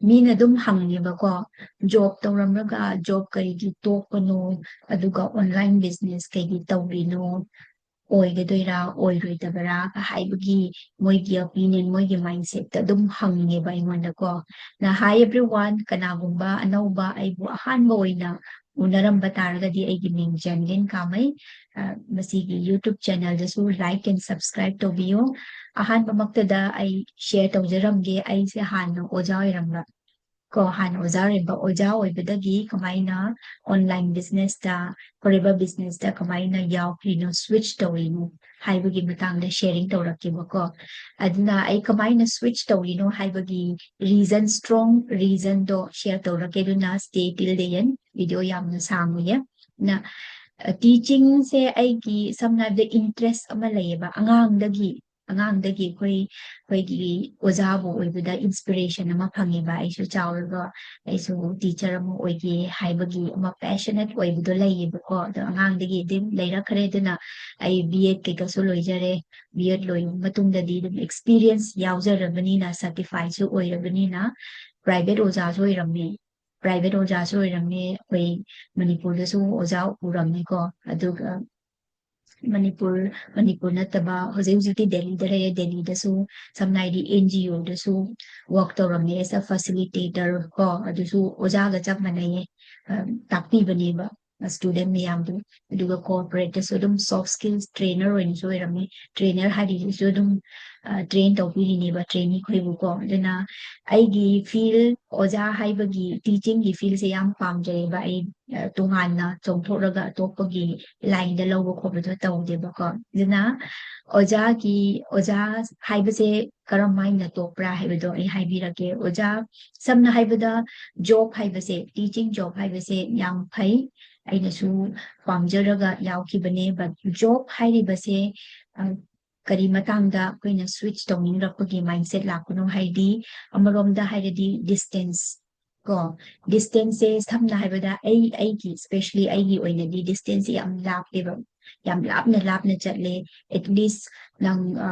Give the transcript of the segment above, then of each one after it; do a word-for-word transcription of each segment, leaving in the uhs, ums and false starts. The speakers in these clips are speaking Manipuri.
ꯃꯤꯅ ꯑꯗꯨꯝ ꯍꯪꯉꯦꯕꯀꯣ, ꯖꯣꯕ ꯇꯧꯔꯝꯂꯒ ꯖꯣꯕ ꯀꯔꯤꯒꯤ ꯇꯣꯛꯄꯅꯣ, ꯑꯗꯨꯒ ꯑꯣꯟꯂꯥꯏꯟ ꯕꯤꯖꯤꯅꯦꯁ ꯀꯩꯒꯤ ꯇꯧꯔꯤꯅꯣ, ꯑꯣꯏꯒꯗꯣꯏꯔꯥ ꯑꯣꯏꯔꯣꯏꯗꯕ꯭ꯔꯥ ꯍꯥꯏꯕꯒꯤ ꯃꯣꯏꯒꯤ ꯑꯣꯄꯤꯅꯤꯌꯟ, ꯃꯣꯏꯒꯤ ꯃꯥꯏꯟꯁꯦꯠꯇ ꯑꯗꯨꯝ ꯍꯪꯉꯦꯕ ꯑꯩꯉꯣꯟꯗꯀꯣ꯫ ꯅ, hi everyone, ꯀꯅꯥꯒꯨꯝꯕ ꯑꯅꯧꯕ ꯑꯩꯕꯨ ꯑꯍꯥꯟꯕ ꯑꯣꯏꯅ ꯎꯅꯔꯝꯕ ꯇꯥꯔꯒꯗꯤ ꯑꯩꯒꯤ ꯃꯤꯡ ꯖꯦꯟꯂꯤꯟ ꯀꯥꯃꯩ꯫ ꯑ, ꯃꯁꯤꯒꯤ YouTube ꯆꯦꯅꯦꯜꯗꯁꯨ like and subscribe ꯇꯧꯕꯤꯌꯨ꯫ ꯑꯍꯥꯟꯕꯃꯛꯇꯗ ꯑꯩ ꯁꯤꯌꯔ ꯇꯧꯖꯔꯝꯒꯦ, ꯑꯩꯁꯦ ꯍꯥꯟꯅ ꯑꯣꯖꯥ ꯑꯣꯏꯔꯝꯕ ꯀꯣ, ꯍꯥꯟꯅ ꯑꯣꯖꯥ ꯑꯣꯏꯔꯝꯕ, ꯑꯣꯖꯥ ꯑꯣꯏꯕꯗꯒꯤ ꯀꯃꯥꯏꯅ ꯑꯣꯟꯂꯥꯏꯟ ꯕꯤꯖꯤꯅꯦꯁꯇ, ꯐꯣꯔꯦꯕꯔ ꯕꯤꯖꯤꯅꯦꯁꯇ ꯀꯃꯥꯏꯅ ꯌꯥꯎꯈ꯭ꯔꯤꯅꯣ, ꯁ꯭ꯋꯤꯆ ꯇꯧꯔꯤꯅꯣ ꯍꯥꯏꯕꯒꯤ ꯃꯇꯥꯡꯗ ꯁꯤꯌꯔꯤꯡ ꯇꯧꯔꯛꯀꯦꯕꯀꯣ꯫ ꯑꯗꯨꯅ ꯑꯩ ꯀꯃꯥꯏꯅ ꯁ꯭ꯋꯤꯆ ꯇꯧꯔꯤꯅꯣ ꯍꯥꯏꯕꯒꯤ ꯔꯤꯖꯟ, ꯁ꯭ꯇꯔꯣꯡ ꯔꯤꯖꯟꯗꯣ ꯁꯤꯌꯔ ꯇꯧꯔꯛꯀꯦ꯫ ꯑꯗꯨꯅ stay till the end, video ꯌꯥꯝꯅ ꯁꯥꯡꯉꯣꯏꯌꯦ꯫ ꯅ, ꯑ, ꯇꯤꯆꯤꯡꯁꯦ ꯑꯩꯒꯤ, ꯁꯝꯅ ꯍꯥꯏꯔꯕꯗ, ꯏꯟꯇꯔꯦꯁ ꯑꯃ ꯂꯩꯌꯦꯕ꯫ ꯑꯉꯥꯡꯗꯒꯤ, ꯑꯉꯥꯡꯗꯒꯤ ꯑꯩꯈꯣꯏ, ꯑꯩꯈꯣꯏꯒꯤ ꯑꯣꯖꯥꯕꯨ ꯑꯣꯏꯕꯗ ꯏꯟꯁꯄꯤꯔꯦꯁꯟ ꯑꯃ ꯐꯪꯉꯦꯕ꯫ ꯑꯩꯁꯨ ꯆꯥꯎꯔꯒ ꯑꯩꯁꯨ ꯇꯤꯆꯔ ꯑꯃ ꯑꯣꯏꯒꯦ ꯍꯥꯏꯕꯒꯤ ꯑꯃ ꯄꯦꯁꯟꯅꯦꯠ ꯑꯣꯏꯕꯗꯣ ꯂꯩꯌꯦꯕꯀꯣ꯫ ꯑꯗꯣ ꯑꯉꯥꯡꯗꯒꯤ ꯑꯗꯨꯝ ꯂꯩꯔꯛꯈ꯭ꯔꯦ꯫ ꯑꯗꯨꯅ ꯑꯩ ꯕꯤ ꯑꯦꯗ ꯀꯩꯀꯥꯁꯨ ꯂꯣꯏꯖꯔꯦ꯫ ꯕꯤ ꯑꯦꯗ ꯂꯣꯏꯔꯕ ꯃꯇꯨꯡꯗꯗꯤ ꯑꯗꯨꯝ ꯑꯦꯛꯁꯄꯤꯔꯤꯌꯦꯟꯁ ꯌꯥꯎꯖꯔꯕꯅꯤꯅ, ꯁꯔꯇꯤꯐꯥꯏꯁꯨ ꯑꯣꯏꯔꯕꯅꯤꯅ, ꯄ꯭ꯔꯥꯏꯚꯦꯠ ꯑꯣꯖꯥꯁꯨ ꯑꯣꯏꯔꯝꯃꯦ꯫ ꯄ꯭ꯔꯥꯏꯚꯦꯠ ꯑꯣꯖꯥꯁꯨ ꯑꯣꯏꯔꯝꯃꯦ꯫ ꯑꯩꯈꯣꯏ ꯃꯅꯤꯄꯨꯔꯗꯁꯨ ꯑꯣꯖꯥ ꯎꯔꯝꯃꯦꯀꯣ꯫ ꯑꯗꯨꯒ ꯃꯅꯤꯄꯨꯔ, ꯃꯅꯤꯄꯨꯔ ꯅꯠꯇꯕ, ꯍꯧꯖꯤꯛ ꯍꯧꯖꯤꯛꯇꯤ ꯗꯦꯜꯂꯤꯗ ꯂꯩꯔꯦ꯫ ꯗꯦꯜꯂꯤꯗꯁꯨ, ꯁꯝꯅ ꯍꯥꯏꯗꯤ, ꯑꯦꯟ ꯖꯤ ꯑꯣꯗꯁꯨ ꯋꯥꯔꯛ ꯇꯧꯔꯝꯃꯦ, as a facilitator ꯀꯣ꯫ ꯑꯗꯨꯁꯨ ꯑꯣꯖꯥꯒ ꯆꯞ ꯃꯥꯟꯅꯩꯌꯦ, ꯑ, ꯇꯥꯛꯄꯤꯕꯅꯦꯕ ꯁ꯭ꯇꯨꯗꯦꯟ ꯃꯌꯥꯝꯗꯨ꯫ ꯑꯗꯨꯒ ꯀꯣꯔꯄꯣꯔꯦꯠꯇꯁꯨ ꯑꯗꯨꯝ ꯁꯣꯐ ꯁ꯭ꯀꯤꯜꯁ ꯇ꯭ꯔꯦꯅꯔ ꯑꯣꯏꯅꯁꯨ ꯑꯣꯏꯔꯝꯃꯦ꯫ ꯇ꯭ꯔꯦꯅꯔ ꯍꯥꯏꯔꯤꯁꯤꯁꯨ ꯑꯗꯨꯝ, ꯑ, ꯇ꯭ꯔꯦꯟ ꯇꯧꯕꯤꯔꯤꯅꯦꯕ, ꯇ꯭ꯔꯦꯅꯤ ꯈꯣꯏꯕꯨꯀꯣ꯫ ꯑꯗꯨꯅ ꯑꯩꯒꯤ ꯐꯤꯜ, ꯑꯣꯖꯥ ꯍꯥꯏꯕꯒꯤ, ꯇꯤꯆꯤꯡꯒꯤ ꯐꯤꯜꯁꯦ ꯌꯥꯝ ꯄꯥꯝꯖꯩꯌꯦꯕ꯫ ꯑꯩ, ꯑ, ꯇꯣꯉꯥꯟꯅ ꯆꯣꯡꯊꯣꯛꯂꯒ ꯑꯇꯣꯞꯄꯒꯤ ꯂꯥꯏꯟꯗ ꯂꯧꯕ ꯈꯣꯠꯄꯗꯣ ꯇꯧꯗꯦꯕꯀꯣ꯫ ꯑꯗꯨꯅ ꯑꯣꯖꯥꯒꯤ, ꯑꯣꯖꯥ ꯍꯥꯏꯕꯁꯦ ꯀꯔꯝ ꯍꯥꯏꯅ ꯇꯣꯛꯄ꯭ꯔꯥ ꯍꯥꯏꯕꯗꯣ ꯑꯩ ꯍꯥꯏꯕꯤꯔꯛꯀꯦ꯫ ꯑꯣꯖꯥ, ꯁꯝꯅ ꯍꯥꯏꯕꯗ, ꯖꯣꯕ ꯍꯥꯏꯕꯁꯦ, ꯇꯤꯆꯤꯡ ꯖꯣꯕ ꯍꯥꯏꯕꯁꯦ ꯌꯥꯝ ꯐꯩ, ꯑꯩꯅꯁꯨ ꯄꯥꯝꯖꯔꯒ ꯌꯥꯎꯈꯤꯕꯅꯦ꯫ But ꯖꯣꯕ ꯍꯥꯏꯔꯤꯕꯁꯦ, ꯑ, ꯀꯔꯤ ꯃꯇꯥꯡꯗ ꯑꯩꯈꯣꯏꯅ ꯁ꯭ꯋꯤꯆ ꯇꯧꯅꯤꯡꯂꯛꯄꯒꯤ ꯃꯥꯏꯟꯁꯦꯠ ꯂꯥꯛꯄꯅꯣ ꯍꯥꯏꯗꯤ, ꯑꯃꯔꯣꯝꯗ ꯍꯥꯏꯔꯗꯤ ꯗꯤꯁꯇꯦꯟꯁ ꯀꯣ, ꯗꯤꯁꯇꯦꯟꯁꯁꯦ ꯁꯝꯅ ꯍꯥꯏꯕꯗ ꯑꯩ, ꯑꯩꯒꯤ, especially ꯑꯩꯒꯤ ꯑꯣꯏꯅꯗꯤ ꯗꯤꯁꯇꯦꯟꯁꯁꯦ ꯌꯥꯝ ꯂꯥꯞꯄꯦꯕ, ꯌꯥꯝ ꯂꯥꯞꯅ ꯂꯥꯞꯅ ꯆꯠꯂꯦ꯫ At least ꯅꯪ, ꯑ,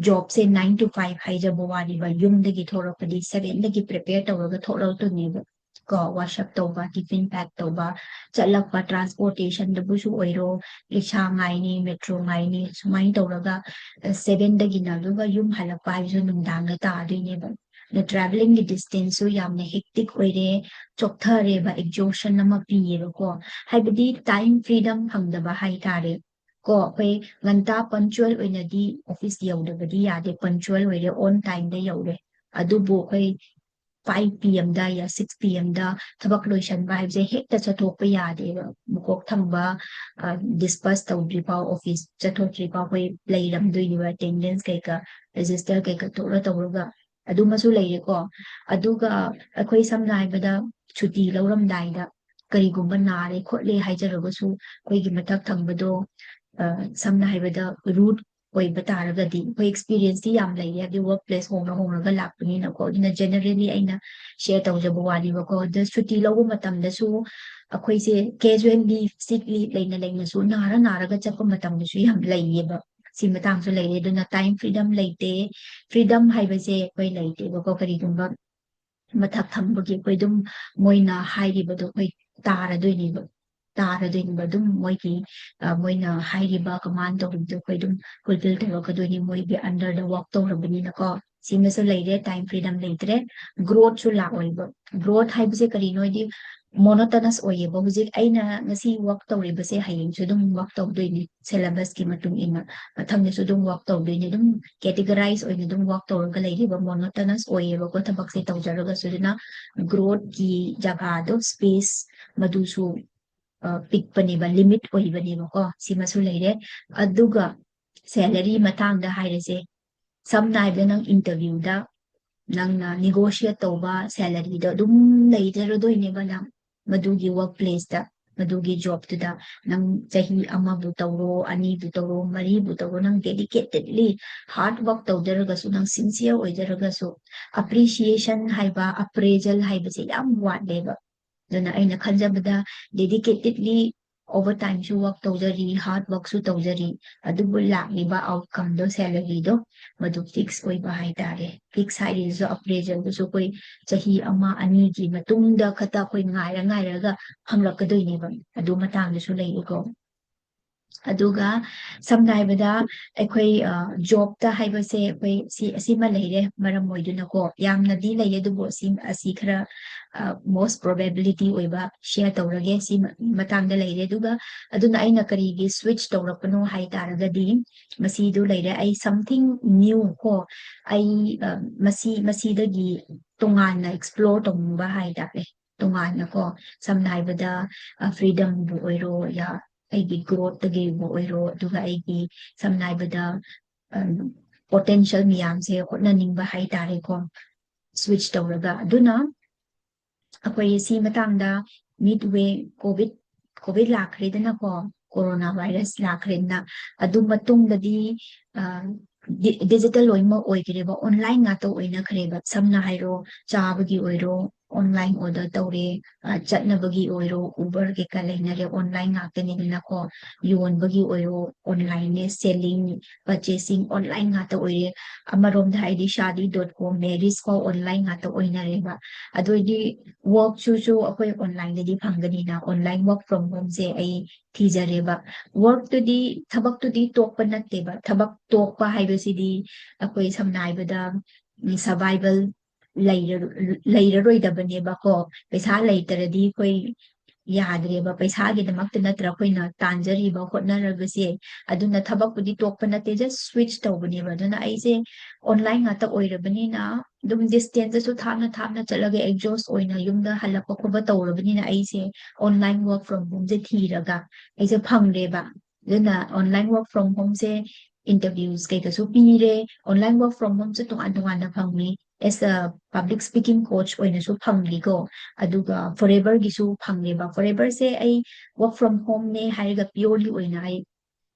ꯖꯣꯕꯁꯦ ꯅꯥꯏꯟ ꯇꯨ ꯐꯥꯏꯚ ꯍꯥꯏꯖꯕ ꯋꯥꯅꯦꯕ, ꯌꯨꯝꯗꯒꯤ ꯊꯣꯛꯂꯛꯄꯗꯤ ꯁꯚꯦꯟꯗꯒꯤ ꯄ꯭ꯔꯤꯄꯦꯌꯔ ꯇꯧꯔꯒ ꯊꯣꯛꯂꯛꯇꯣꯏꯅꯦꯕ꯫ ꯀꯣ, ꯋꯥꯁ ꯑꯞ ꯇꯧꯕ, ꯇꯤꯐꯤꯟ ꯄꯦꯛ ꯇꯧꯕ, ꯆꯠꯂꯛꯄ, ꯇ꯭ꯔꯥꯟꯁꯄꯣꯔꯇꯦꯁꯟꯗꯕꯨꯁꯨ ꯑꯣꯏꯔꯣ, ꯔꯤꯛꯁꯥ ꯉꯥꯏꯅꯤ, ꯃꯦꯇ꯭ꯔꯣ ꯉꯥꯏꯅꯤ, ꯁꯨꯃꯥꯏꯅ ꯇꯧꯔꯒ ꯁꯚꯦꯟꯗꯒꯤꯅ ꯑꯗꯨꯒ ꯌꯨꯝ ꯍꯜꯂꯛꯄ ꯍꯥꯏꯕꯁꯨ ꯅꯨꯡꯗꯥꯡꯗ ꯇꯥꯗꯣꯏꯅꯦꯕ꯫ ꯑꯗ ꯇ꯭ꯔꯥꯚꯦꯂꯤꯡꯒꯤ ꯗꯤꯁꯇꯦꯟꯁꯁꯨ ꯌꯥꯝꯅ ꯍꯦꯛꯇꯤꯛ ꯑꯣꯏꯔꯦ, ꯆꯣꯛꯊꯔꯦꯕ, ꯑꯦꯛꯖꯣꯁꯟ ꯑꯃ ꯄꯤꯌꯦꯕꯀꯣ꯫ ꯍꯥꯏꯕꯗꯤ ꯇꯥꯏꯝ ꯐ꯭ꯔꯤꯗꯝ ꯐꯪꯗꯕ ꯍꯥꯏꯇꯥꯔꯦ꯫ ꯀꯣ, ꯑꯩꯈꯣꯏ ꯉꯟꯇꯥ ꯄꯪꯆꯨꯋꯦꯜ ꯑꯣꯏꯅꯗꯤ ꯑꯣꯐꯤꯁ ꯌꯧꯗꯕꯗꯤ ꯌꯥꯗꯦ, ꯄꯪꯆꯨꯋꯦꯜ ꯑꯣꯏꯔꯦ, ꯑꯣꯟ ꯇꯥꯏꯝꯗ ꯌꯧꯔꯦ꯫ ꯑꯗꯨꯕꯨ ꯑꯩꯈꯣꯏ ꯐꯥꯏꯚ ꯄꯤ ꯑꯦꯝꯗ ꯌꯥ ꯁꯤꯛꯁ ꯄꯤ ꯑꯦꯝꯗ ꯊꯕꯛ ꯂꯣꯏꯁꯟꯕ ꯍꯥꯏꯕꯁꯦ ꯍꯦꯛꯇ ꯆꯠꯊꯣꯛꯄ ꯌꯥꯗꯦꯕ꯫ ꯃꯀꯣꯛ ꯊꯪꯕ ꯗꯤꯁꯄꯔꯁ ꯇꯧꯗ꯭ꯔꯤ ꯐꯥꯎ, ꯑꯣꯐꯤꯁ ꯆꯠꯊꯣꯛꯇ꯭ꯔꯤ ꯐꯥꯎ ꯑꯩꯈꯣꯏ ꯂꯩꯔꯝꯗꯣꯏꯅꯦꯕ, ꯑꯦꯇꯦꯟꯗꯦꯟꯁ ꯀꯩꯀꯥ ꯔꯦꯖꯤꯁꯇꯔ ꯀꯩꯀꯥ ꯇꯧꯔ ꯇꯧꯔꯒ꯫ ꯑꯗꯨꯃꯁꯨ ꯂꯩꯔꯦꯀꯣ꯫ ꯑꯗꯨꯒ ꯑꯩꯈꯣꯏ ꯁꯝꯅ ꯍꯥꯏꯕꯗ ꯁꯨꯇꯤ ꯂꯧꯔꯝꯗꯥꯏꯗ ꯀꯔꯤꯒꯨꯝꯕ ꯅꯥꯔꯦ ꯈꯣꯠꯂꯦ ꯍꯥꯏꯖꯔꯒꯁꯨ ꯑꯩꯈꯣꯏꯒꯤ ꯃꯊꯛ ꯊꯪꯕꯗꯣ, ꯑ, ꯁꯝꯅ ꯍꯥꯏꯕꯗ ꯔꯨꯠ ꯑꯣꯏꯕ ꯇꯥꯔꯒꯗꯤ, ꯑꯩꯈꯣꯏ ꯑꯦꯛꯁꯄꯤꯔꯤꯌꯦꯟꯁꯇꯤ ꯌꯥꯝ ꯂꯩꯔꯦ, ꯍꯥꯏꯕꯗꯤ ꯋꯔꯛ ꯄ꯭ꯂꯦꯁ ꯍꯣꯡꯅ ꯍꯣꯡꯅꯒ ꯂꯥꯛꯄꯅꯤꯅꯀꯣ꯫ ꯑꯗꯨꯅ ꯖꯦꯅꯔꯦꯂꯤ ꯑꯩꯅ ꯁꯤꯌꯔ ꯇꯧꯖꯕ ꯋꯥꯅꯦꯕꯀꯣ꯫ ꯑꯗ ꯁꯨꯇꯤ ꯂꯧꯕ ꯃꯇꯝꯗꯁꯨ ꯑꯩꯈꯣꯏꯁꯦ ꯀꯦꯖꯨꯋꯦꯜ ꯂꯤꯐ, ꯁꯤꯛ ꯂꯤꯐ ꯂꯩꯅ ꯂꯩꯅꯁꯨ, ꯅꯥꯔ ꯅꯥꯔꯒ ꯆꯠꯄ ꯃꯇꯝꯗꯁꯨ ꯌꯥꯝ ꯂꯩꯌꯦꯕ꯫ ꯁꯤ ꯃꯇꯥꯡꯁꯨ ꯂꯩꯔꯦ꯫ ꯑꯗꯨꯅ ꯇꯥꯏꯝ ꯐ꯭ꯔꯤꯗꯝ ꯂꯩꯇꯦ꯫ ꯐ꯭ꯔꯤꯗꯝ ꯍꯥꯏꯕꯁꯦ ꯑꯩꯈꯣꯏ ꯂꯩꯇꯦꯕꯀꯣ꯫ ꯀꯔꯤꯒꯨꯝꯕ ꯃꯊꯛ ꯊꯪꯕꯒꯤ ꯑꯩꯈꯣꯏ ꯑꯗꯨꯝ ꯃꯣꯏꯅ ꯍꯥꯏꯔꯤꯕꯗꯣ ꯑꯩꯈꯣꯏ ꯇꯥꯔꯗꯣꯏꯅꯦꯕ꯫ ꯇꯥꯔꯗꯣꯏꯅꯦꯕ꯫ ꯑꯗꯨꯝ ꯃꯣꯏꯒꯤ, ꯑ, ꯃꯣꯏꯅ ꯍꯥꯏꯔꯤꯕ, ꯀꯃꯥꯟ ꯇꯧꯔꯤꯕꯗꯣ ꯑꯩꯈꯣꯏ ꯑꯗꯨꯝ ꯐꯨꯜꯐꯤꯜ ꯇꯧꯔꯛꯀꯗꯣꯏꯅꯤ꯫ ꯃꯣꯏꯒꯤ ꯑꯟꯗꯔꯗ ꯋꯥꯛ ꯇꯧꯔꯕꯅꯤꯅꯀꯣ꯫ ꯁꯤꯃꯁꯨ ꯂꯩꯔꯦ, ꯇꯥꯏꯝ ꯐ꯭ꯔꯤꯗꯝ ꯂꯩꯇ꯭ꯔꯦ꯫ ꯒ꯭ꯔꯣꯠꯁꯨ ꯂꯥꯛꯑꯣꯏꯕ꯫ ꯒ꯭ꯔꯣꯠ ꯍꯥꯏꯕꯁꯦ ꯀꯔꯤꯅꯣ ꯍꯥꯏꯗꯤ, ꯃꯣꯅꯣꯇꯅꯁ ꯑꯣꯏꯌꯦꯕ꯫ ꯍꯧꯖꯤꯛ ꯑꯩꯅ ꯉꯁꯤ ꯋꯥꯛ ꯇꯧꯔꯤꯕꯁꯦ ꯍꯌꯦꯡꯁꯨ ꯑꯗꯨꯝ ꯋꯥꯛ ꯇꯧꯗꯣꯏꯅꯤ, ꯁꯦꯂꯦꯕꯁꯀꯤ ꯃꯇꯨꯡ ꯏꯟꯅ꯫ ꯃꯊꯪꯗꯁꯨ ꯑꯗꯨꯝ ꯋꯥꯛ ꯇꯧꯗꯣꯏꯅꯤ꯫ ꯑꯗꯨꯝ ꯀꯦꯇꯤꯒꯔꯥꯏꯁ ꯑꯣꯏꯅ ꯑꯗꯨꯝ ꯋꯥꯛ ꯇꯧꯔꯒ ꯂꯩꯔꯤꯕ, ꯃꯣꯅꯣꯇꯅꯁ ꯑꯣꯏꯌꯦꯕꯀꯣ ꯊꯕꯛꯁꯦ ꯇꯧꯖꯔꯒꯁꯨ꯫ ꯑꯗꯨꯅ ꯒ꯭ꯔꯣꯠꯀꯤ ꯖꯒꯥꯗꯣ, ꯁ꯭ꯄꯦꯁ, ꯃꯗꯨꯁꯨ, ꯑ, ꯄꯤꯛꯄꯅꯦꯕ, ꯂꯤꯃꯤꯠ ꯑꯣꯏꯕꯅꯦꯕꯀꯣ꯫ ꯁꯤꯃꯁꯨ ꯂꯩꯔꯦ꯫ ꯑꯗꯨꯒ ꯁꯦꯂꯔꯤ ꯃꯇꯥꯡꯗ ꯍꯥꯏꯔꯁꯦ, ꯁꯝꯅ ꯍꯥꯏꯕꯗ ꯅꯪ ꯏꯟꯇꯔꯚ꯭ꯌꯨꯗ ꯅꯪꯅ ꯅꯤꯒꯣꯁꯤꯌꯦꯠ ꯇꯧꯕ ꯁꯦꯂꯔꯤꯗꯣ ꯑꯗꯨꯝ ꯂꯩꯖꯔꯗꯣꯏꯅꯦꯕ ꯅꯪ꯫ ꯃꯗꯨꯒꯤ ꯋꯔꯛ ꯄ꯭ꯂꯦꯁꯇ, ꯃꯗꯨꯒꯤ ꯖꯣꯕꯇꯨꯗ ꯅꯪ ꯆꯍꯤ ꯑꯃꯕꯨ ꯇꯧꯔꯣ, ꯑꯅꯤꯕꯨ ꯇꯧꯔꯣ, ꯃꯔꯤꯕꯨ ꯇꯧꯔꯣ, ꯅꯪ ꯗꯦꯗꯤꯀꯦꯇꯦꯠꯂꯤ ꯍꯥꯔꯗ ꯋꯔꯛ ꯇꯧꯖꯔꯒꯁꯨ, ꯅꯪ ꯁꯤꯟꯁꯤꯌꯔ ꯑꯣꯏꯖꯔꯒꯁꯨ, ꯑꯦꯄ꯭ꯔꯤꯁꯤꯌꯦꯁꯟ ꯍꯥꯏꯕ, ꯑꯄ꯭ꯔꯦꯖꯜ ꯍꯥꯏꯕꯁꯦ ꯌꯥꯝ ꯋꯥꯠꯂꯦꯕ꯫ ꯑꯗꯨꯅ ꯑꯩꯅ ꯈꯟꯖꯕꯗ ꯗꯦꯗꯤꯀꯦꯇꯦꯠꯂꯤ ꯑꯣꯚꯔ ꯇꯥꯏꯝꯁꯨ ꯋꯥꯛ ꯇꯧꯖꯔꯤ, ꯍꯥꯔꯗ ꯋꯥꯛꯁꯨ ꯇꯧꯖꯔꯤ, ꯑꯗꯨꯕꯨ ꯂꯥꯛꯂꯤꯕ ꯑꯥꯎꯠꯀꯝꯗꯣ, ꯁꯦꯂꯔꯤꯗꯣ, ꯃꯗꯨ ꯐꯤꯛꯁ ꯑꯣꯏꯕ ꯍꯥꯏꯇꯥꯔꯦ꯫ ꯐꯤꯛꯁ ꯍꯥꯏꯔꯤꯁꯤꯁꯨ ꯑꯄ꯭ꯔꯦꯖꯦꯜꯗꯨꯁꯨ ꯑꯩꯈꯣꯏ ꯆꯍꯤ ꯑꯃ ꯑꯅꯤꯒꯤ ꯃꯇꯨꯡꯗ ꯈꯛꯇ ꯑꯩꯈꯣꯏ ꯉꯥꯏꯔ ꯉꯥꯏꯔꯒ ꯐꯪꯂꯛꯀꯗꯣꯏꯅꯦꯕ꯫ ꯑꯗꯨ ꯃꯇꯥꯡꯗꯁꯨ ꯂꯩꯔꯦꯀꯣ꯫ ꯑꯗꯨꯒ ꯁꯝꯅ ꯍꯥꯏꯕꯗ ꯑꯩꯈꯣꯏ ꯖꯣꯕꯇ ꯍꯥꯏꯕꯁꯦ ꯑꯩꯈꯣꯏ ꯁꯤ ꯑꯁꯤꯃ ꯂꯩꯔꯦ ꯃꯔꯝ ꯑꯣꯏꯗꯨꯅꯀꯣ꯫ ꯌꯥꯝꯅꯗꯤ ꯂꯩꯌꯦ, ꯑꯗꯨꯕꯨ ꯑꯁꯤ ꯑꯁꯤ ꯈꯔ ꯃꯣꯁ ꯄ꯭ꯔꯣꯕꯦꯕꯤꯂꯤꯇꯤ ꯑꯣꯏꯕ ꯁꯤꯌꯔ ꯇꯧꯔꯒꯦ꯫ ꯁꯤ ꯃ- ꯃꯇꯥꯡꯗ ꯂꯩꯔꯦ꯫ ꯑꯗꯨꯒ ꯑꯗꯨꯅ ꯑꯩꯅ ꯀꯔꯤꯒꯤ ꯁ꯭ꯋꯤꯆ ꯇꯧꯔꯛꯄꯅꯣ ꯍꯥꯏ ꯇꯥꯔꯒꯗꯤ, ꯃꯁꯤꯗꯨ ꯂꯩꯔꯦ, ꯑꯩ ꯁꯝꯊꯤꯡ ꯅ꯭ꯌꯨ ꯀꯣ, ꯑꯩ ꯑ, ꯃꯁꯤ ꯃꯁꯤꯗꯒꯤ ꯇꯣꯉꯥꯟꯅ ꯑꯦꯛꯁꯄ꯭ꯂꯣꯔ ꯇꯧꯅꯤꯡꯕ ꯍꯥꯏ ꯇꯥꯔꯦ꯫ ꯇꯣꯉꯥꯟꯅꯀꯣ, ꯁꯝꯅ ꯍꯥꯏꯕꯗ ꯐ꯭ꯔꯤꯗꯝꯕꯨ ꯑꯣꯏꯔꯣ, ꯌꯥ ꯑꯩꯒꯤ ꯒ꯭ꯔꯣꯠꯇꯒꯤꯕꯨ ꯑꯣꯏꯔꯣ, ꯑꯗꯨꯒ ꯑꯩꯒꯤ ꯁꯝꯅ ꯍꯥꯏꯕꯗ ꯄꯣꯇꯦꯟꯁꯤꯌꯦꯜ ꯃꯌꯥꯝꯁꯦ ꯍꯣꯠꯅꯅꯤꯡꯕ ꯍꯥꯏꯇꯥꯔꯦꯀꯣ, ꯁ꯭ꯋꯤꯆ ꯇꯧꯔꯒ꯫ ꯑꯗꯨꯅ ꯑꯩꯈꯣꯏ ꯁꯤ ꯃꯇꯥꯡꯗ ꯃꯤꯠ ꯋꯦ, ꯀꯣꯚꯤꯠ ꯀꯣꯚꯤꯠ ꯂꯥꯛꯈ꯭ꯔꯦꯗꯅꯀꯣ, ꯀꯣꯔꯣꯅꯥ ꯚꯥꯏꯔꯁ ꯂꯥꯛꯈ꯭ꯔꯦꯗꯅ, ꯑꯗꯨ ꯃꯇꯨꯡꯗꯗꯤ ꯗꯤꯖꯤꯇꯦꯜ ꯂꯣꯏꯅꯃꯛ ꯑꯣꯏꯈ꯭ꯔꯦꯕ, ꯑꯣꯟꯂꯥꯏꯟ ꯉꯥꯛꯇ ꯑꯣꯏꯅꯈ꯭ꯔꯦꯕ꯫ ꯁꯝꯅ ꯍꯥꯏꯔꯣ, ꯆꯥꯕꯒꯤ ꯑꯣꯏꯔꯣ, ꯑꯣꯟꯂꯥꯏꯟ ꯑꯣꯔꯗꯔ ꯇꯧꯔꯦ, ꯆꯠꯅꯕꯒꯤ ꯑꯣꯏꯔꯣ, ꯎꯕꯔ ꯀꯩꯀꯥ ꯂꯩꯅꯔꯦ, ꯑꯣꯟꯂꯥꯏꯟ ꯉꯥꯛꯇꯅꯤꯗꯅꯀꯣ꯫ ꯌꯣꯟꯕꯒꯤ ꯑꯣꯏꯔꯣ, ꯑꯣꯟꯂꯥꯏꯟꯅꯦ, ꯁꯦꯂꯤꯡ, ꯄꯔꯆꯦꯁꯤꯡ ꯑꯣꯟꯂꯥꯏꯟ ꯉꯥꯛꯇ ꯑꯣꯏꯔꯦ꯫ ꯑꯃꯔꯣꯝꯗ ꯍꯥꯏꯗꯤ ꯁꯥꯗꯤ ꯗꯣꯠ ꯀꯣꯝ, ꯃꯦꯔꯤꯖ ꯐꯥꯎ ꯑꯣꯟꯂꯥꯏꯟ ꯉꯥꯛꯇ ꯑꯣꯏꯅꯔꯦꯕ꯫ ꯑꯗꯨ ꯑꯣꯏꯗꯤ ꯋꯥꯔꯛꯁꯨꯁꯨ ꯑꯩꯈꯣꯏ ꯑꯣꯟꯂꯥꯏꯟꯗꯗꯤ ꯐꯪꯒꯅꯤꯅ, ꯑꯣꯟꯂꯥꯏꯟ ꯋꯥꯔꯛ ꯐ꯭ꯔꯣꯝ ꯍꯣꯝꯁꯦ ꯑꯩ ꯊꯤꯖꯔꯦꯕ꯫ ꯋꯥꯔꯛꯇꯨꯗꯤ, ꯊꯕꯛꯇꯨꯗꯤ ꯇꯣꯛꯄ ꯅꯠꯇꯦꯕ꯫ ꯊꯕꯛ ꯇꯣꯛꯄ ꯍꯥꯏꯕꯁꯤꯗꯤ ꯑꯩꯈꯣꯏ ꯁꯝꯅ ꯍꯥꯏꯕꯗ ꯁꯔꯚꯥꯏꯕꯜ ꯂꯩꯔꯔꯣꯏꯗꯕꯅꯦꯕꯀꯣ꯫ ꯄꯩꯁꯥ ꯂꯩꯇ꯭ꯔꯗꯤ ꯑꯩꯈꯣꯏ ꯌꯥꯗ꯭ꯔꯦꯕ꯫ ꯄꯩꯁꯥꯒꯤꯗꯃꯛꯇ ꯅꯠꯇ꯭ꯔ ꯑꯩꯈꯣꯏꯅ ꯇꯥꯟꯖꯔꯤꯕ, ꯍꯣꯠꯅꯔꯕꯁꯦ꯫ ꯑꯗꯨꯅ ꯊꯕꯛꯄꯨꯗꯤ ꯇꯣꯛꯄ ꯅꯠꯇꯦ, ꯖꯁ ꯁ꯭ꯋꯤꯆ ꯇꯧꯕꯅꯦꯕ꯫ ꯑꯗꯨꯅ ꯑꯩꯁꯦ ꯑꯣꯟꯂꯥꯏꯟ ꯉꯥꯛꯇ ꯑꯣꯏꯔꯕꯅꯤꯅ, ꯑꯗꯨꯝ ꯗꯤꯁꯇꯦꯟꯁꯇꯁꯨ ꯊꯥꯞꯅ ꯊꯥꯞꯅ ꯆꯠꯂꯒ ꯑꯦꯛꯖꯣꯁ ꯑꯣꯏꯅ ꯌꯨꯝꯗ ꯍꯜꯂꯛꯄ ꯈꯣꯠꯄ ꯇꯧꯔꯕꯅꯤꯅ, ꯑꯩꯁꯦ ꯑꯣꯟꯂꯥꯏꯟ ꯋꯥꯔꯛ ꯐ꯭ꯔꯣꯝ ꯍꯣꯝꯁꯦ ꯊꯤꯔꯒ ꯑꯩꯁꯦ ꯐꯪꯔꯦꯕ꯫ ꯑꯗꯨꯅ ꯑꯣꯟꯂꯥꯏꯟ ꯋꯥꯔꯛ ꯐ꯭ꯔꯣꯝ ꯍꯣꯝꯁꯦ ꯏꯟꯇꯔꯚ꯭ꯌꯨꯁ ꯀꯩꯀꯥꯁꯨ ꯄꯤꯔꯦ꯫ ꯑꯣꯟꯂꯥꯏꯟ ꯋꯥꯔꯛ ꯐ꯭ꯔꯣꯝ ꯍꯣꯝꯁꯨ ꯇꯣꯉꯥꯟ ꯇꯣꯉꯥꯟꯅ ꯐꯪꯉꯤ꯫ ꯑꯦꯁ ꯑ ꯄꯕ꯭ꯂꯤꯛ ꯁ꯭ꯄꯤꯀꯤꯡ ꯀꯣꯆ ꯑꯣꯏꯅꯁꯨ ꯐꯪꯂꯤꯀꯣ꯫ ꯑꯗꯨꯒ ꯐꯣꯔꯦꯕꯔꯒꯤꯁꯨ ꯐꯪꯉꯦꯕ꯫ ꯐꯣꯔꯦꯕꯔꯁꯦ ꯑꯩ ꯋꯥꯔꯛ ꯐ꯭ꯔꯣꯝ ꯍꯣꯝꯅꯦ ꯍꯥꯏꯔꯒ ꯄꯤꯌꯣꯔꯂꯤ ꯑꯣꯏꯅ ꯑꯩ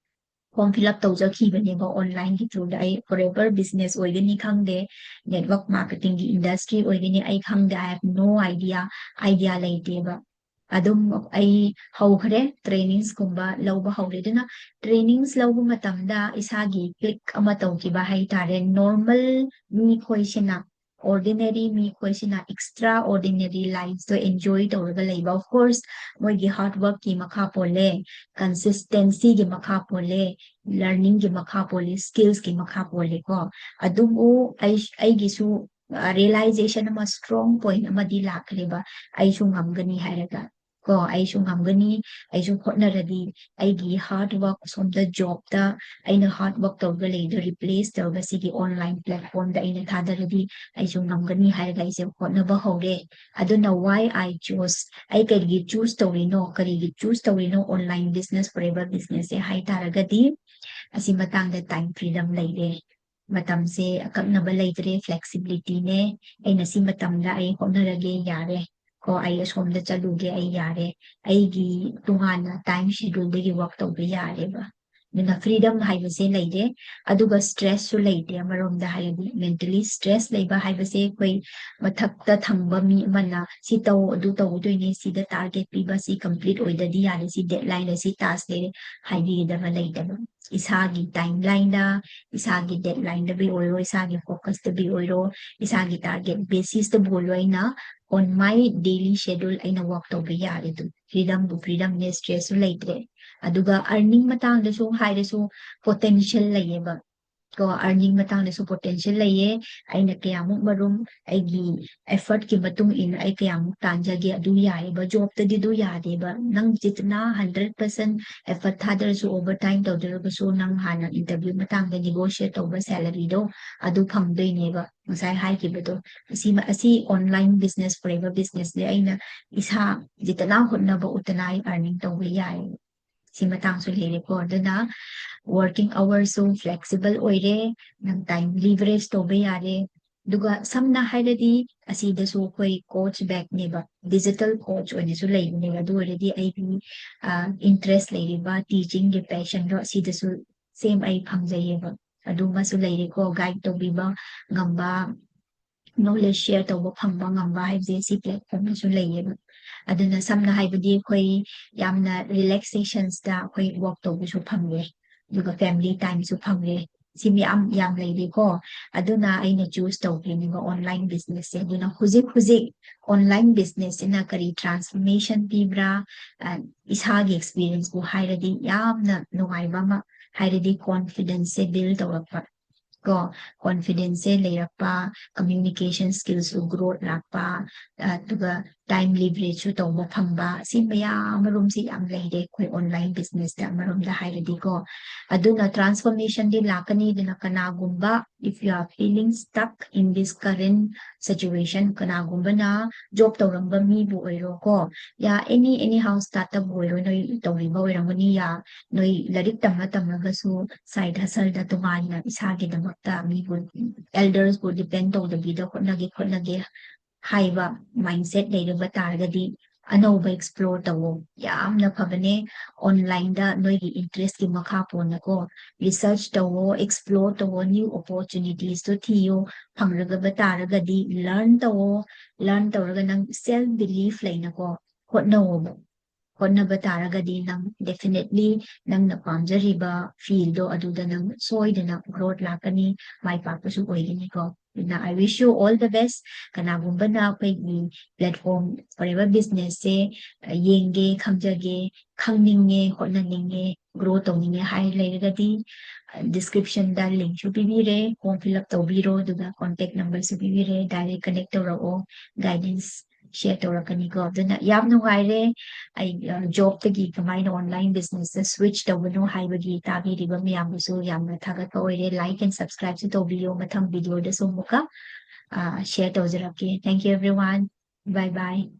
ꯐꯣꯔꯝ ꯐꯤꯜ ꯑꯞ ꯇꯧꯖꯈꯤꯕꯅꯦꯕ ꯑꯣꯟꯂꯥꯏꯟꯒꯤ ꯊ꯭ꯔꯨꯗ꯫ ꯑꯩ ꯐꯣꯔꯦꯕꯔ ꯕꯤꯖꯤꯅꯦꯁ ꯑꯣꯏꯒꯅꯤ ꯈꯪꯗꯦ, ꯅꯦꯠꯋꯥꯔꯛ ꯃꯥꯔꯀꯦꯇꯤꯡꯒꯤ ꯏꯟꯗꯁꯇ꯭ꯔꯤ ꯑꯣꯏꯒꯅꯤ ꯑꯩ ꯈꯪꯗꯦ, I have no idea, idea ꯂꯩꯇꯦꯕ꯫ ꯑꯗꯨꯝ ꯑꯩ ꯍꯧꯈ꯭ꯔꯦ, trainingsꯀꯨꯝꯕ ꯂꯧꯕ ꯍꯧꯔꯦ꯫ ꯑꯗꯨꯅ trainings ꯂꯧꯕ ꯃꯇꯝꯗ ꯏꯁꯥꯒꯤ click ꯑꯃ ꯇꯧꯈꯤꯕ ꯍꯥꯏꯇꯥꯔꯦ꯫ Normal ꯃꯤꯈꯣꯏꯁꯤꯅ, ordinary ꯃꯤꯈꯣꯏꯁꯤꯅ extraordinary lifeꯇꯣ enjoy ꯇꯧꯔꯒ ꯂꯩꯕ꯫ Of course, ꯃꯣꯏꯒꯤ hard workꯀꯤ ꯃꯈꯥ ꯄꯣꯜꯂꯦ, consistencyꯒꯤ ꯃꯈꯥ ꯄꯣꯜꯂꯦ, learningꯒꯤ ꯃꯈꯥ ꯄꯣꯜꯂꯦ, skillsꯀꯤ ꯃꯈꯥ ꯄꯣꯜꯂꯦꯀꯣ꯫ ꯑꯗꯨꯕꯨ ꯑꯩ, ꯑꯩꯒꯤꯁꯨ realization ꯑꯃ, strong point ꯑꯃꯗꯤ ꯂꯥꯛꯈ꯭ꯔꯦꯕ, ꯑꯩꯁꯨ ꯉꯝꯒꯅꯤ ꯍꯥꯏꯔꯒ꯫ ꯀꯣ, ꯑꯩꯁꯨ ꯉꯝꯒꯅꯤ, ꯑꯩꯁꯨ ꯍꯣꯠꯅꯔꯗꯤ, ꯑꯩꯒꯤ hard work, ꯑꯁꯣꯝꯗ jobꯇ ꯑꯩꯅ hard work ꯇꯧꯔꯒ ꯂꯩꯗꯣ replace ꯇꯧꯔꯒ ꯁꯤꯒꯤ online platformꯗ ꯑꯩꯅ ꯊꯥꯗꯔꯗꯤ ꯑꯩꯁꯨ ꯉꯝꯒꯅꯤ ꯍꯥꯏꯔꯒ ꯑꯩꯁꯦ ꯍꯣꯠꯅꯕ ꯍꯧꯔꯦ꯫ ꯑꯗꯨꯅ why I chose, ꯑꯩ ꯀꯔꯤꯒꯤ choose ꯇꯧꯔꯤꯅꯣ, ꯀꯔꯤꯒꯤ choose ꯇꯧꯔꯤꯅꯣ online business, forever businessꯁꯦ ꯍꯥꯏꯇꯥꯔꯒꯗꯤ, ꯑꯁꯤ ꯃꯇꯥꯡꯗ time freedom ꯂꯩꯔꯦ꯫ ꯃꯇꯝꯁꯦ ꯑꯀꯛꯅꯕ ꯂꯩꯇ꯭ꯔꯦ, flexibilityꯅꯦ꯫ ꯑꯩꯅ ꯁꯤ ꯃꯇꯝꯗ ꯑꯩ ꯍꯣꯠꯅꯔꯒꯦ, ꯌꯥꯔꯦ꯫ ꯀꯣ, ꯑꯩ ꯑꯁꯣꯝꯗ ꯆꯠꯂꯨꯒꯦ, ꯑꯩ ꯌꯥꯔꯦ꯫ ꯑꯩꯒꯤ ꯇꯣꯉꯥꯟꯅ time scheduleꯗꯒꯤ work ꯇꯧꯕ ꯌꯥꯔꯦꯕ꯫ ꯑꯗꯨꯅ freedom ꯍꯥꯏꯕꯁꯦ ꯂꯩꯔꯦ꯫ ꯑꯗꯨꯒ stressꯁꯨ ꯂꯩꯇꯦ꯫ ꯑꯃꯔꯣꯝꯗ ꯍꯥꯏꯔꯗꯤ mentally stress ꯂꯩꯕ ꯍꯥꯏꯕꯁꯦ ꯑꯩꯈꯣꯏ ꯃꯊꯛꯇ ꯊꯪꯕ ꯃꯤ ꯑꯃꯅ ꯁꯤ ꯇꯧ, ꯑꯗꯨ ꯇꯧꯒꯗꯣꯏꯅꯦ, ꯁꯤꯗ target ꯄꯤꯕ, ꯁꯤ complete ꯑꯣꯏꯗꯗꯤ ꯌꯥꯔꯦ, ꯁꯤ deadline ꯂꯩ, ꯁꯤ task ꯂꯩꯔꯦ ꯍꯥꯏꯕꯤꯒꯗꯕ ꯂꯩꯇꯕ꯫ ꯏꯁꯥꯒꯤ timelineꯗ, ꯏꯁꯥꯒꯤ deadlineꯗꯕꯨ ꯑꯣꯏꯔꯣ, ꯏꯁꯥꯒꯤ focusꯇꯕꯨ ꯑꯣꯏꯔꯣ, ꯏꯁꯥꯒꯤ target basisꯇꯕꯨ ꯑꯣꯏꯔꯣ, ꯑꯩꯅ on my daily schedule ꯑꯩꯅ work ꯇꯧꯕ ꯌꯥꯔꯦ꯫ ꯑꯗꯨꯝ freedomꯕꯨ freedomꯅꯦ, stressꯁꯨ ꯂꯩꯇ꯭ꯔꯦ꯫ ꯑꯗꯨꯒ earning ꯃꯇꯥꯡꯗꯁꯨ ꯍꯥꯏꯔꯁꯨ potential ꯂꯩꯌꯦꯕ꯫ ꯀꯣ, earning ꯃꯇꯥꯡꯗꯁꯨ potential ꯂꯩꯌꯦ꯫ ꯑꯩꯅ ꯀꯌꯥꯃꯨꯛ ꯃꯔꯨꯝ ꯑꯩꯒꯤ effortꯀꯤ ꯃꯇꯨꯡ ꯏꯟꯅ ꯑꯩ ꯀꯌꯥꯃꯨꯛ ꯇꯥꯟꯖꯒꯦ, ꯑꯗꯨ ꯌꯥꯏꯌꯦꯕ꯫ Jobꯇꯗꯤ ꯑꯗꯨ ꯌꯥꯗꯦꯕ꯫ ꯅꯪ ꯖꯤꯠꯅ hundred percent effort ꯊꯥꯗꯔꯁꯨ, overtime ꯇꯧꯗ꯭ꯔꯒꯁꯨ, ꯅꯪ ꯍꯥꯟꯅ interview ꯃꯇꯥꯡꯗ negotiate ꯇꯧꯕ salaryꯗꯣ, ꯑꯗꯨ ꯐꯪꯗꯣꯏꯅꯦꯕ꯫ ꯉꯁꯥꯏ ꯍꯥꯏꯈꯤꯕꯗꯣ, ꯑꯁꯤ, ꯑꯁꯤ online business, forever businessꯁꯦ ꯑꯩꯅ ꯏꯁꯥ ꯖꯤꯠꯅ ꯍꯣꯠꯅꯕ ꯎꯠꯇꯅ ꯑꯩ earning ꯇꯧꯕ ꯌꯥꯏ꯫ ꯁꯤ ꯃꯇꯥꯡꯁꯨ ꯂꯩꯔꯦꯀꯣ꯫ ꯑꯗꯨꯅ working hoursꯁꯨ flexible ꯑꯣꯏꯔꯦ, ꯅꯪ time leverage ꯇꯧꯕ ꯌꯥꯔꯦ꯫ ꯑꯗꯨꯒ ꯁꯝꯅ ꯍꯥꯏꯔꯗꯤ ꯑꯁꯤꯗꯁꯨ ꯑꯩꯈꯣꯏ coach backꯅꯦꯕ, digital coach ꯑꯣꯏꯅꯁꯨ ꯂꯩꯕꯅꯦꯕ꯫ ꯑꯗꯨ ꯑꯣꯏꯔꯗꯤ ꯑꯩꯒꯤ, ꯑ, interest ꯂꯩꯔꯤꯕ teachingꯒꯤ passionꯗꯣ ꯑꯁꯤꯗꯁꯨ same ꯑꯩ ꯐꯪꯖꯩꯌꯦꯕ꯫ ꯑꯗꯨꯃꯁꯨ ꯂꯩꯔꯦꯀꯣ, guide ꯇꯧꯕꯤꯕ ꯉꯝꯕ, knowledge share ꯇꯧꯕ ꯐꯪꯕ ꯉꯝꯕ ꯍꯥꯏꯕꯁꯦ ꯁꯤ platform ꯗꯁꯨ ꯂꯩꯌꯦꯕ꯫ ꯑꯗꯨꯅ ꯁꯝꯅ ꯍꯥꯏꯕꯗꯤ ꯑꯩꯈꯣꯏ ꯌꯥꯝꯅ relaxations ꯇ ꯑꯩꯈꯣꯏ walk ꯇꯧꯕꯁꯨ ꯐꯪꯉꯦ, ꯑꯗꯨꯒ family time ꯁꯨ ꯐꯪꯉꯦ꯫ ꯁꯤ ꯃꯌꯥꯝ ꯌꯥꯝ ꯂꯩꯔꯦꯀꯣ꯫ ꯑꯗꯨꯅ ꯑꯩꯅ choose ꯇꯧꯈ꯭ꯔꯤꯅꯦꯕ online business ꯁꯦ꯫ ꯑꯗꯨꯅ ꯍꯧꯖꯤꯛ ꯍꯧꯖꯤꯛ online business ꯁꯤꯅ ꯀꯔꯤ transformation ꯄꯤꯕ꯭ꯔꯥ? ꯑ, ꯏꯁꯥꯒꯤ experience ꯄꯨ ꯍꯥꯏꯔꯗꯤ ꯌꯥꯝꯅ ꯅꯨꯡꯉꯥꯏꯕ ꯑꯃ ꯍꯥꯏꯔꯗꯤ confidence ꯁꯦ build ꯇꯧꯔꯛꯄ꯫ ꯀꯣ, confidence ꯁꯦ ꯂꯩꯔꯛꯄ, communication skills ꯁꯨ growth ꯂꯥꯛꯄ, ꯑꯗꯨꯒ time leverage ꯁꯨ ꯇꯧꯕ ꯐꯪꯕ, ꯁꯤ ꯃꯌꯥꯝ ꯑꯃꯔꯣꯝꯁꯤ ꯌꯥꯝ ꯂꯩꯔꯦ ꯑꯩꯈꯣꯏ online business ꯇ ꯑꯃꯔꯣꯝꯗ ꯍꯥꯏꯔꯗꯤꯀꯣ꯫ ꯑꯗꯨꯅ transformation ꯗꯤ ꯂꯥꯛꯀꯅꯤ꯫ ꯑꯗꯨꯅ ꯀꯅꯥꯒꯨꯝꯕ, if you are feeling stuck in this current situation, ꯀꯅꯥꯒꯨꯝꯕꯅ job ꯇꯧꯔꯝꯕ ꯃꯤꯕꯨ ꯑꯣꯏꯔꯣꯀꯣ, ꯌꯥ, any, anyhow startup ꯑꯣꯏꯔꯣ, ꯅꯣꯏ ꯇꯧꯔꯤꯕ ꯑꯣꯏꯔꯝꯒꯅꯤ, ꯌꯥ, ꯅꯣꯏ ꯂꯥꯏꯔꯤꯛ ꯇꯝꯃ ꯇꯝꯃꯒꯁꯨ side hustle ꯗ ꯇꯣꯉꯥꯟꯅ ꯏꯁꯥꯒꯤꯗꯃꯛꯇ ꯃꯤꯕꯨ, elders ꯄꯨ depend ꯇꯧꯗꯕꯤꯗ ꯍꯣꯠꯅꯒꯦ ꯈꯣꯠꯅꯒꯦ ꯍꯥꯏꯕ mindset ꯂꯩꯔꯕ ꯇꯥꯔꯒꯗꯤ ꯑꯅꯧꯕ explore ꯇꯧꯋꯣ꯫ ꯌꯥꯝꯅ ꯐꯕꯅꯦ꯫ Online ꯗ ꯅꯣꯏꯒꯤ interest ꯀꯤ ꯃꯈꯥ ꯄꯣꯟꯅꯀꯣ, research ꯇꯧꯋꯣ, explore ꯇꯧꯋꯣ, new opportunities ꯇꯣ ꯊꯤꯌꯣ꯫ ꯐꯪꯂꯒꯕ ꯇꯥꯔꯒꯗꯤ learn ꯇꯧꯋꯣ꯫ Learn ꯇꯧꯔꯒ ꯅꯪ self belief ꯂꯩꯅꯀꯣ ꯍꯣꯠꯅꯧꯋꯣꯕ꯫ ꯍꯣꯠꯅꯕ ꯇꯥꯔꯒꯗꯤ ꯅꯪ definitely ꯅꯪꯅ ꯄꯥꯝꯖꯔꯤꯕ field ꯗꯣ ꯑꯗꯨꯗ ꯅꯪ ꯁꯣꯏꯗꯅ growth ꯂꯥꯛꯀꯅꯤ, ꯃꯥꯏ ꯄꯥꯛꯄꯁꯨ ꯑꯣꯏꯒꯅꯤꯀꯣ꯫ ꯑꯗꯨꯅ I wish you all the best꯫ ꯀꯅꯥꯒꯨꯝꯕꯅ ꯑꯩꯈꯣꯏꯒꯤ platform Forever Business ꯁꯦ, ꯑ, ꯌꯦꯡꯒꯦ, ꯈꯪꯖꯒꯦ, ꯈꯪꯅꯤꯡꯉꯦ, ꯍꯣꯠꯅꯅꯤꯡꯉꯦ, grow ꯇꯧꯅꯤꯡꯉꯦ ꯍꯥꯏ ꯂꯩꯔꯒꯗꯤ, ꯑ, description ꯗ link ꯁꯨ ꯄꯤꯕꯤꯔꯦ, form fill up ꯇꯧꯕꯤꯔꯣ, ꯑꯗꯨꯒ contact number ꯁꯨ ꯄꯤꯕꯤꯔꯦ, direct connect ꯇꯧꯔꯛꯑꯣ, guidance share ꯇꯧꯔꯛꯀꯅꯤꯀꯣ꯫ ꯑꯗꯨꯅ ꯌꯥꯝ ꯅꯨꯡꯉꯥꯏꯔꯦ꯫ ꯑꯩ, ꯑ, job ꯇꯒꯤ ꯀꯃꯥꯏꯅ online business ꯇ switch ꯇꯧꯕꯅꯣ ꯍꯥꯏꯕꯒꯤ ꯇꯥꯕꯤꯔꯤꯕ ꯃꯌꯥꯝꯕꯨꯁꯨ ꯌꯥꯝꯅ ꯊꯥꯒꯠꯄ ꯑꯣꯏꯔꯦ꯫ Like and subscribe ꯁꯨ ꯇꯧꯕꯤꯌꯣ꯫ ꯃꯊꯪ video ꯗꯁꯨ ꯑꯃꯨꯛꯀ, ꯑ, share ꯇꯧꯖꯔꯛꯀꯦ꯫ Thank you everyone. Bye bye.